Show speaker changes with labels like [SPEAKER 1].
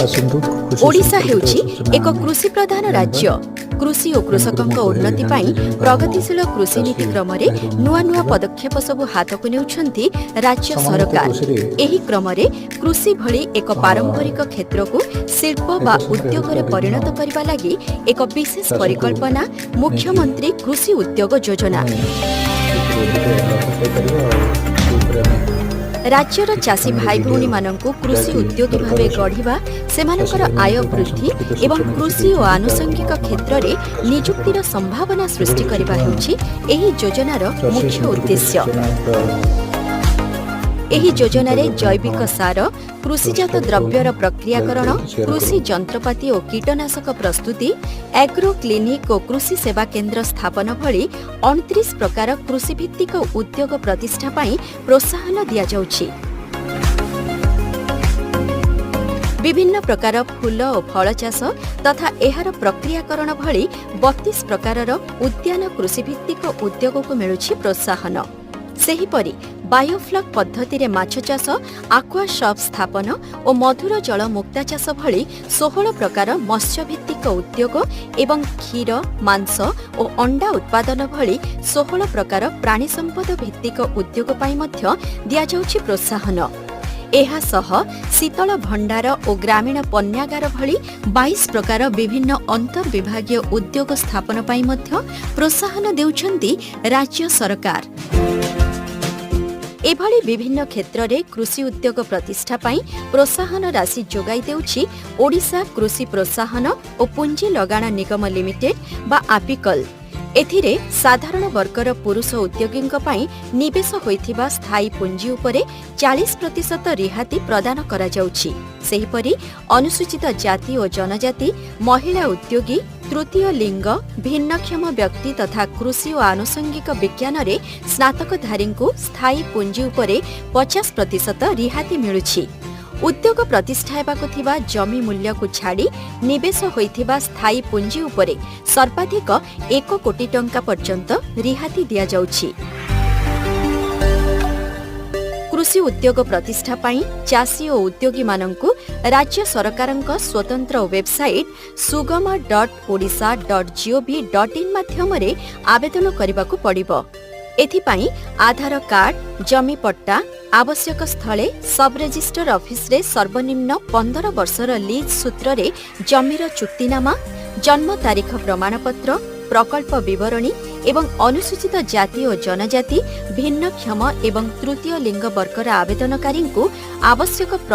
[SPEAKER 1] ଆସନ୍ତୁ, କୃଷି
[SPEAKER 2] ଓଡ଼ିଶା
[SPEAKER 1] ସମ୍ପର୍କିତ
[SPEAKER 2] ହେଉଛି
[SPEAKER 1] ସୂଚନା
[SPEAKER 2] ଏକ
[SPEAKER 1] ଆମେ
[SPEAKER 2] କୃଷି ପ୍ରଧାନ
[SPEAKER 1] ଜାଣିବା।
[SPEAKER 2] ରାଜ୍ୟ। କୃଷି ଓ କୃଷକଙ୍କ
[SPEAKER 1] ତେଣୁକରି ମୁଁ
[SPEAKER 2] ଉନ୍ନତି
[SPEAKER 1] କହିବି
[SPEAKER 2] ପାଇଁ
[SPEAKER 1] ଯେ ଯେହେତୁ ଆମ
[SPEAKER 2] ପ୍ରଗତିଶୀଳ କୃଷି ନୀତି
[SPEAKER 1] ଚାଷୀ
[SPEAKER 2] କ୍ରମରେ
[SPEAKER 1] ଭାଇଭଉଣୀମାନେ
[SPEAKER 2] ନୂଆ ନୂଆ
[SPEAKER 1] ଥିବା,
[SPEAKER 2] ପଦକ୍ଷେପ ସବୁ ହାତକୁ ନେଉଛନ୍ତି ରାଜ୍ୟ
[SPEAKER 1] ସମନ୍ୱିତ
[SPEAKER 2] ସରକାର।
[SPEAKER 1] କୃଷିରେ
[SPEAKER 2] ଏହି କ୍ରମରେ କୃଷି ଭଳି ଏକ ପାରମ୍ପରିକ କ୍ଷେତ୍ରକୁ ଶିଳ୍ପ ବା
[SPEAKER 1] ଏକ ସମୟରେ
[SPEAKER 2] ଉଦ୍ୟୋଗରେ
[SPEAKER 1] ହେଉଥିବା
[SPEAKER 2] ପରିଣତ
[SPEAKER 1] ବିଭିନ୍ନ
[SPEAKER 2] କରିବା ଲାଗି ଏକ ବିଶେଷ
[SPEAKER 1] ଚାଷୀଙ୍କୁ
[SPEAKER 2] ପରିକଳ୍ପନା ମୁଖ୍ୟମନ୍ତ୍ରୀ କୃଷି ଉଦ୍ୟୋଗ ଯୋଜନା।
[SPEAKER 1] ଆମେ ଏଥିରୁ ଅଧିକ ଲାଭ ପାଇପାରିବା ଆଉ ସେ ଉପରେ ଆମେ
[SPEAKER 2] ରାଜ୍ୟର
[SPEAKER 1] କିଛି
[SPEAKER 2] ଚାଷୀ
[SPEAKER 1] କ୍ଷଣର
[SPEAKER 2] ଭାଇ
[SPEAKER 1] ଭିଡ଼ିଓ
[SPEAKER 2] ଭଉଣୀମାନଙ୍କୁ କୃଷି
[SPEAKER 1] ଯାହାକି
[SPEAKER 2] ଉଦ୍ୟୋଗୀ ଭାବେ
[SPEAKER 1] ଦରକାର
[SPEAKER 2] ଗଢ଼ିବା, ସେମାନଙ୍କର
[SPEAKER 1] ଚାଷୀ
[SPEAKER 2] ଆୟ
[SPEAKER 1] ଭାଇମାନଙ୍କ ପାଇଁ
[SPEAKER 2] ବୃଦ୍ଧି
[SPEAKER 1] ସମ୍ପର୍କିତ
[SPEAKER 2] ଏବଂ
[SPEAKER 1] ସୂଚନା କିଛି
[SPEAKER 2] କୃଷି ଓ
[SPEAKER 1] ଦେଇଛନ୍ତି, ତାହାକୁ ମୁଁ
[SPEAKER 2] ଆନୁଷଙ୍ଗିକ
[SPEAKER 1] ଆପଣମାନଙ୍କ
[SPEAKER 2] କ୍ଷେତ୍ରରେ
[SPEAKER 1] ପ୍ରକାଶ କରିବି।
[SPEAKER 2] ନିଯୁକ୍ତିର ସମ୍ଭାବନା ସୃଷ୍ଟି
[SPEAKER 1] ଏଭଳି କିଛି
[SPEAKER 2] କରିବା
[SPEAKER 1] ନୂଆ
[SPEAKER 2] ହେଉଛି ଏହି ଯୋଜନାର
[SPEAKER 1] ଚାଷୀ
[SPEAKER 2] ମୁଖ୍ୟ
[SPEAKER 1] ସମ୍ପର୍କିତ
[SPEAKER 2] ଉଦ୍ଦେଶ୍ୟ।
[SPEAKER 1] ସୂଚନା
[SPEAKER 2] ଏହି ଯୋଜନାରେ
[SPEAKER 1] କରିବା ପାଇଁ
[SPEAKER 2] ଜୈବିକ
[SPEAKER 1] ଆପଣ
[SPEAKER 2] ସାର, କୃଷିଜାତ
[SPEAKER 1] ସବସ୍କ୍ରାଇବ୍
[SPEAKER 2] ଦ୍ରବ୍ୟର
[SPEAKER 1] କରନ୍ତୁ,
[SPEAKER 2] ପ୍ରକ୍ରିୟାକରଣ,
[SPEAKER 1] ଲାଇକ୍ କରନ୍ତୁ, ସେୟାର
[SPEAKER 2] କୃଷି
[SPEAKER 1] କରନ୍ତୁ।
[SPEAKER 2] ଯନ୍ତ୍ରପାତି ଓ କୀଟନାଶକ ପ୍ରସ୍ତୁତି, ଆଗ୍ରୋ କ୍ଲିନିକ୍ ଓ କୃଷି ସେବା କେନ୍ଦ୍ର ସ୍ଥାପନ ଭଳି 29 ପ୍ରକାର କୃଷିଭିତ୍ତିକ ଉଦ୍ୟୋଗ ପ୍ରତିଷ୍ଠା ପାଇଁ ପ୍ରୋତ୍ସାହନ ଦିଆଯାଉଛି। ବିଭିନ୍ନ ପ୍ରକାର ଫୁଲ ଓ ଫଳ ଚାଷ ତଥା ଏହାର ପ୍ରକ୍ରିୟାକରଣ ଭଳି 32 ପ୍ରକାରର ଉଦ୍ୟାନ କୃଷିଭିତ୍ତିକ ଉଦ୍ୟୋଗକୁ ମିଳୁଛି ପ୍ରୋତ୍ସାହନ। ସେହିପରି ବାୟୋଫ୍ଲକ୍ ପଦ୍ଧତିରେ ମାଛ ଚାଷ, ଆକ୍ୱା ସପ୍ ସ୍ଥାପନ ଓ ମଧୁର ଜଳ ମୁକ୍ତା ଚାଷ ଭଳି 16 ପ୍ରକାର ମତ୍ସ୍ୟଭିତ୍ତିକ ଉଦ୍ୟୋଗ ଏବଂ କ୍ଷୀର, ମାଂସ ଓ ଅଣ୍ଡା ଉତ୍ପାଦନ ଭଳି 16 ପ୍ରକାର ପ୍ରାଣୀ ସମ୍ପଦ ଭିତ୍ତିକ ଉଦ୍ୟୋଗ ପାଇଁ ମଧ୍ୟ ଦିଆଯାଉଛି ପ୍ରୋତ୍ସାହନ। ଏହା ସହ ଶୀତଳ ଭଣ୍ଡାର ଓ ଗ୍ରାମୀଣ ପଣ୍ୟାଗାର ଭଳି 22 ପ୍ରକାର ବିଭିନ୍ନ ଅନ୍ତର୍ବିଭାଗୀୟ ଉଦ୍ୟୋଗ ସ୍ଥାପନ ପାଇଁ ମଧ୍ୟ ପ୍ରୋତ୍ସାହନ ଦେଉଛନ୍ତି ରାଜ୍ୟ ସରକାର। ଏଭଳି ବିଭିନ୍ନ କ୍ଷେତ୍ରରେ କୃଷି ଉଦ୍ୟୋଗ ପ୍ରତିଷ୍ଠା ପାଇଁ ପ୍ରୋତ୍ସାହନ ରାଶି ଯୋଗାଇ ଦେଉଛି ଓଡ଼ିଶା କୃଷି ପ୍ରୋତ୍ସାହନ ଓ ପୁଞ୍ଜି ଲଗାଣ ନିଗମ ଲିମିଟେଡ୍ ବା ଆପିକଲ୍। ଏଥିରେ ସାଧାରଣ ବର୍ଗର ପୁରୁଷ ଉଦ୍ୟୋଗୀଙ୍କ ପାଇଁ ନିବେଶ ହୋଇଥିବା ସ୍ଥାୟୀ ପୁଞ୍ଜି ଉପରେ 40% ରିହାତି ପ୍ରଦାନ କରାଯାଉଛି। ସେହିପରି ଅନୁସୂଚିତ ଜାତି ଓ ଜନଜାତି, ମହିଳା ଉଦ୍ୟୋଗୀ, ତୃତୀୟ ଲିଙ୍ଗ, ଭିନ୍ନକ୍ଷମ ବ୍ୟକ୍ତି ତଥା କୃଷି ଓ ଆନୁଷଙ୍ଗିକ ବିଜ୍ଞାନରେ ସ୍ନାତକଧାରୀଙ୍କୁ ସ୍ଥାୟୀ ପୁଞ୍ଜି ଉପରେ 50% ରିହାତି ମିଳୁଛି। ଉଦ୍ୟୋଗ ପ୍ରତିଷ୍ଠା ହେବାକୁ ଥିବା ଜମି ମୂଲ୍ୟକୁ ଛାଡ଼ି ନିବେଶ ହୋଇଥିବା ସ୍ଥାୟୀ ପୁଞ୍ଜି ଉପରେ ସର୍ବାଧିକ 1 କୋଟି ଟଙ୍କା ପର୍ଯ୍ୟନ୍ତ ରିହାତି ଦିଆଯାଉଛି। କୃଷି ଉଦ୍ୟୋଗ ପ୍ରତିଷ୍ଠା ପାଇଁ ଚାଷୀ ଓ ଉଦ୍ୟୋଗୀମାନଙ୍କୁ ରାଜ୍ୟ ସରକାରଙ୍କ ସ୍ୱତନ୍ତ୍ର ୱେବସାଇଟ୍ sugam.odisha.gov.in ମାଧ୍ୟମରେ ଆବେଦନ କରିବାକୁ ପଡ଼ିବ। ଏଥିପାଇଁ ଆଧାର କାର୍ଡ, ଜମି ପଟ୍ଟା, ଆବଶ୍ୟକ ସ୍ଥଳେ ସବ୍ ରେଜିଷ୍ଟର ଅଫିସରେ ସର୍ବନିମ୍ନ 15 ବର୍ଷର ଲିଜ୍ ସୂତ୍ରରେ ଜମିର ଚୁକ୍ତିନାମା, ଜନ୍ମ ତାରିଖ ପ୍ରମାଣପତ୍ର, ପ୍ରକଳ୍ପ ବିବରଣୀ ଏବଂ ଅନୁସୂଚିତ ଜାତି ଓ ଜନଜାତି, ଭିନ୍ନକ୍ଷମ ଏବଂ ତୃତୀୟ ଲିଙ୍ଗ ବର୍ଗର ଆବେଦନକାରୀଙ୍କୁ ଆବଶ୍ୟକ ପ୍ରମାଣ